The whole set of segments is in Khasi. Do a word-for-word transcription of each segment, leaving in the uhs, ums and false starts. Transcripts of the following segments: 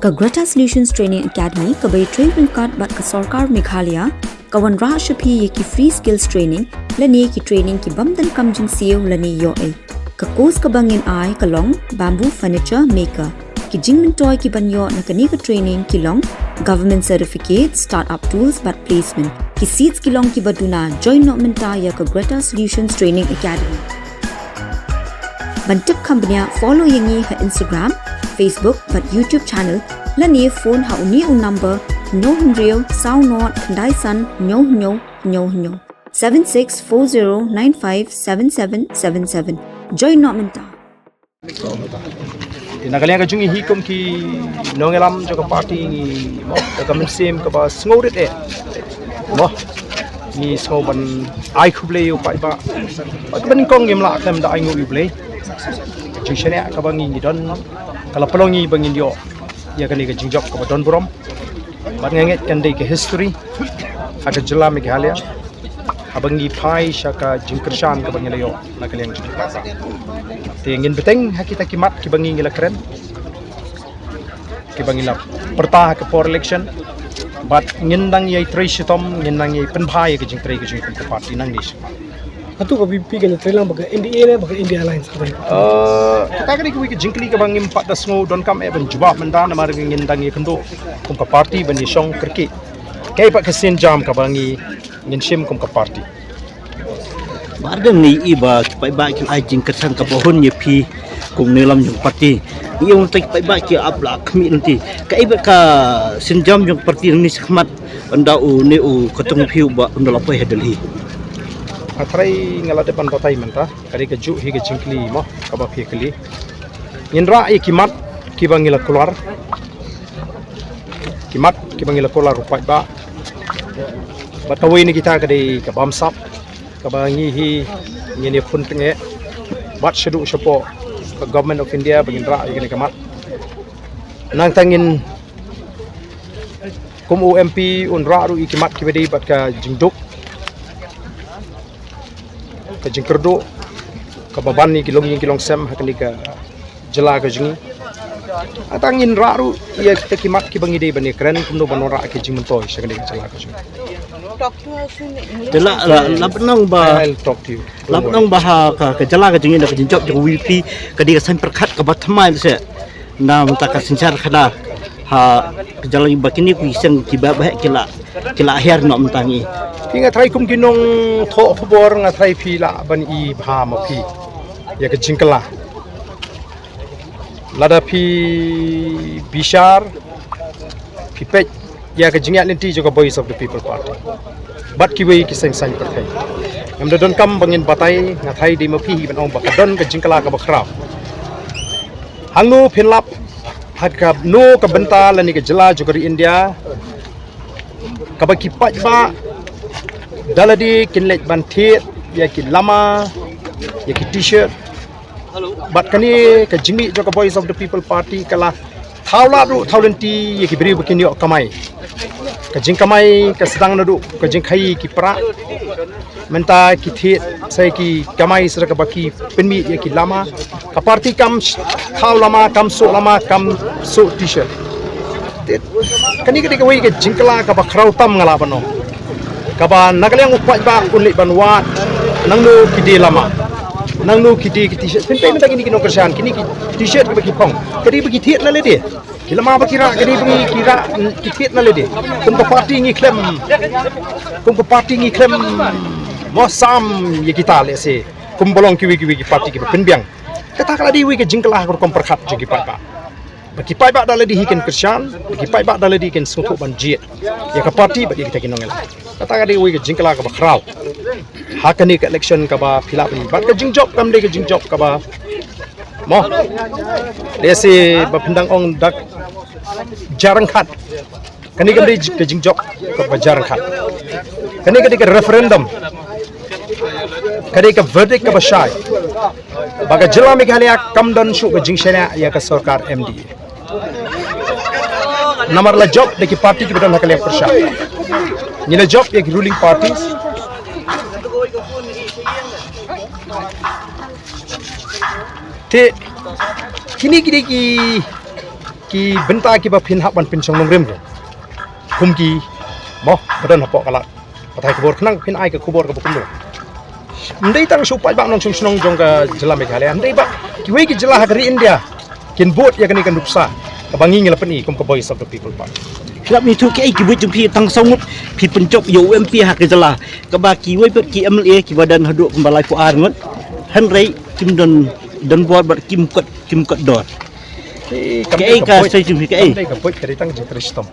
Ka Greta Solutions Training Academy kaba ïatrei ryngkat bad ka sorkar Meghalaya ka wanrah sha phi ïa ki free skills training lane ki training ki bym donkam jingsiew lane ïoh ei. Ka course kaba ngin ai ka long bamboo furniture maker. Ki jingmyntoi kiban ïoh na kane ka training ki long government certificate, startup tools bad placement. Ki seats ki long kiba duna. Join noh mynta ïa ka Greta Solutions Training Academy. Ban tip kham bniah, follow ïa ngi ha Instagram, Facebook bad YouTube channel lane phone ha une u number: hynñiew hynriew saw nod khyndai san hynñiew hynñiew hynñiew hynñiew, seven six four zero nine five seven seven seven seven. Join noh mynta. Te na ka liang ka jong ngi hi kum ki nongïalam jong ka party, ngi, mo, da ka mynsiem kaba sngewrit eh, mo, ngi sngew ban ai khublei ïa u paidbah. Bad kaba nyngkong ngim lah khlem da ai nguh ïa u Blei. Jingshaniah kaba ngi ngi don ka la pynlong ngi ba ngin ïoh ïa kane ka jingjop kaba don burom. Bad nga ngeit kan dei ka history ha ka jylla Meghalaya haba ngi phai sha ka jingkyrshan kaba ngi la ïoh na ka liang jong ngi. Te ngin bteng ha kita ki mat kiba ngi ngi la kren, kiba ngi la pyrta ha ka por election. Bad ngin dang ïai trei shitom, ngin dang ïai pynbha ïa ka jingtrei ka jong ngi kum ka party nangne sha. Hato ka VPP kan ïatrei lang bad ka NDA ne bad ka India Alliance? Eh, kata ka dei kawei ka jingkylli kaba ngim pat da sngew donkam eh ban jubab mynta, namar ngin dang ïakynduh kum ka party ban ïashong kyrkieh. Kaei pat ka sienjam kaba ngi ngin shim kum ka party. Ba ardem ngi i ba ki paidbah ki ai jingkyrshan kaba hun ïa phi kum nongïalam jong party. Ngi i mynta ki paidbah ki ap la khmih lynti. Kaei pat ka sienjam jong party nangne shakhmat, ynda une u katong phi u ba ynda la poi ha Delhi? Nga trai nga la dep ban batai mynta. Ka dei kajuh hi ka jingkylli mo kaba phi kylli. Ngin rah ïa ki mat kiba ngi la kular, ki mat kiba ngi la kular u paidbah. Bad kawei na kita ka dei ka bamsap kaba ngi hi ngin ïa phone tyngeh bad shaduh shapoh ka Government of India ba ngin rah ïa kane ka mat. Nangta ngin kum u MP un rah ruh ïa ki mat kiba dei bad ka jingduk, ka jingkyrduh kaba ban ïa ki longïing ki longsem ha kane ka jylla ka jong ngi. Nangta ngin rah ruh ïa kita ki mat kiba ngi dei ban ïakren kumno ban wanrah ki jingmyntoi sha kane ka jylla ka jong ngi. Te la, la, la pynong ba, I'll talk to you. La pynong ba ha ka, ka jylla ka jong ngi da ka jingjop jong ka VPP ka dei ka saiñ pyrkhat kaba thymmai seh. Na mynta ka synshar khadar ha ka jylla ba kine ki seng kiba bha ki la, ki la hiar noh mynta ngi. Phi, nga trai kum ki nongthoh khubor nga trai phi lah ban i bha ma phi ïa ka jingkylla. Lada phi bishar, phi peit ïa ka jingïaid lynti jong ka Voice of the People Party bad kiwei ki seng saiñ pyrthei. Ngam da donkam ba ngin batai, nga trai dei ma phi hi ban ong ba ka don ka jingkylla kaba khraw. Hangno phin lap, ha kano ka bynta lane ka jylla jong ka ri India, kaba ki paidbah da lade kin leit ban thied ïa ki lama, ïa ki T-shirt. Bad kane ka jingmih jong ka Voice of the People Party ka la thaw lad ruh thaw lynti ïa ki briew ba kin ïoh kamai. Ka jingkamai ka sdang naduh ka jingkhaii ki prah. Mynta ki thied sa ki kamai sa kaba ki pynmih ïa ki lama. Ka party kam sh-, thaw lama, kam suh lama, kam suh T-shirt. Te kane ka dei kawei ka jingkylla kaba khraw tam nga lah ban ong. Kaba na ka liang u paidbah un leit ban wad nangno ki die lama, nangno ki die ki T-shirt. Phin peit mynta kine ki nongkyrshan, kine ki T-shirt kiba ki phong, ka dei ba ki thied na lade. Ki lama ba ki rah ka dei ba ngi ki rah, ki thied na lade. Kum ka party ngi khlem, kum ka party ngi khlem mo sam ïa kita lehse kum ba long kiwei kiwei ki party kiba pynbiang. Kata ka la dei wei ka jingkylla ha ka rukom pyrkhat jong ki paidbah. Ba ki paidbah da lade hi kin kyrshan, ba ki paidbah da lade kin sngewthuh ban jied ïa ka party bad ïa kita ki nongïalam. Kata ka dei wei ka jingkylla kaba khraw ha kane ka election kaba phi lah ban, bad ka jingjop kam dei ka jingjop kaba mo, lehse ba phin dang ong dak jarang khat. Kane kam dei ka jingjop kaba jarang khat. Kane ka dei ka referendum, ka dei ka verdict kaba shai ba ka jylla Meghalaya kam don shuh ka jingshaniah ïa ka sorkar MDA. Namar la jop da ki party kiba don ha ka liang pyrshah. Ngi la jop ïa ki ruling parties. Te kine ki dei ki Ki bynta kiba phin hap ban pynshong nongrim ruh, kum ki mo ba don hapoh ka lad pathai khubor khnang phin ai ka khubor kaba kumno. Ym dei tang shu paidbah nongshong shnong jong ka jylla Meghalaya, ym dei ba kiwei ki jylla ha ka ri India kin bud ïa kane ka nuksa kaba ngi ngi la pyni kum ka Voice of the People Party. Khlap ni tu ki ei ki buit jong phi tang saw ngut, phi pynjop ïa u M P ha ka jylla, kaba kiwei pat ki M L A kiba don haduh kumba laiphew ar ngut, hynrei kim don, don bor bad kim kot, kim kot dor. Ki kam Kaei dei ka ka buit, sai jong phi, kaei? Kam dei ka buit, ka dei tang jingtrei shitom.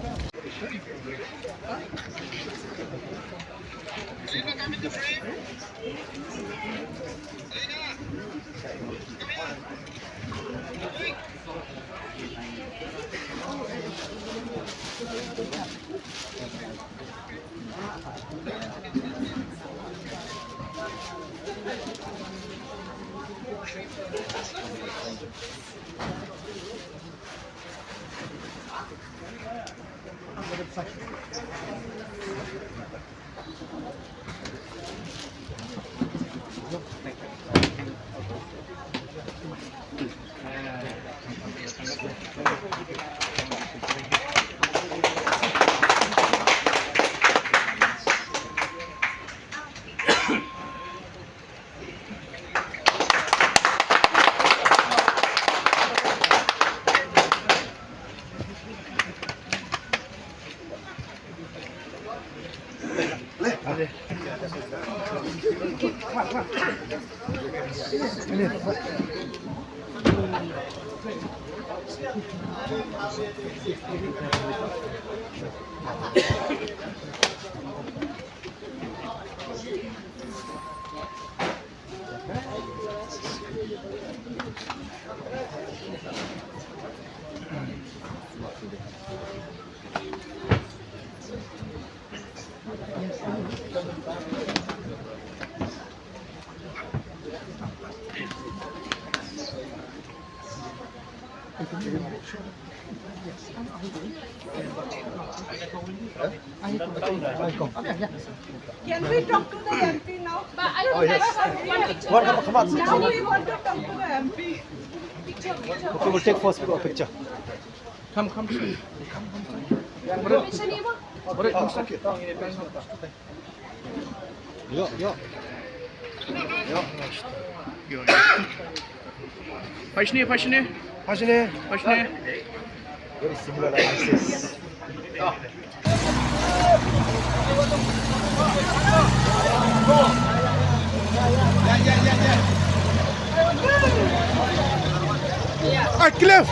Can we talk to the M P now? But I don't have one picture. What, come on, come on. Now we want to talk to the M P. Picture, picture. Okay, we'll take first a picture. Come, come, come, come. Permission, Ibu? Yo, yo. Yo, yo. Phai shane, phai shane. Phai shane. Phai shane. Very similar analysis. Hey, Cliff!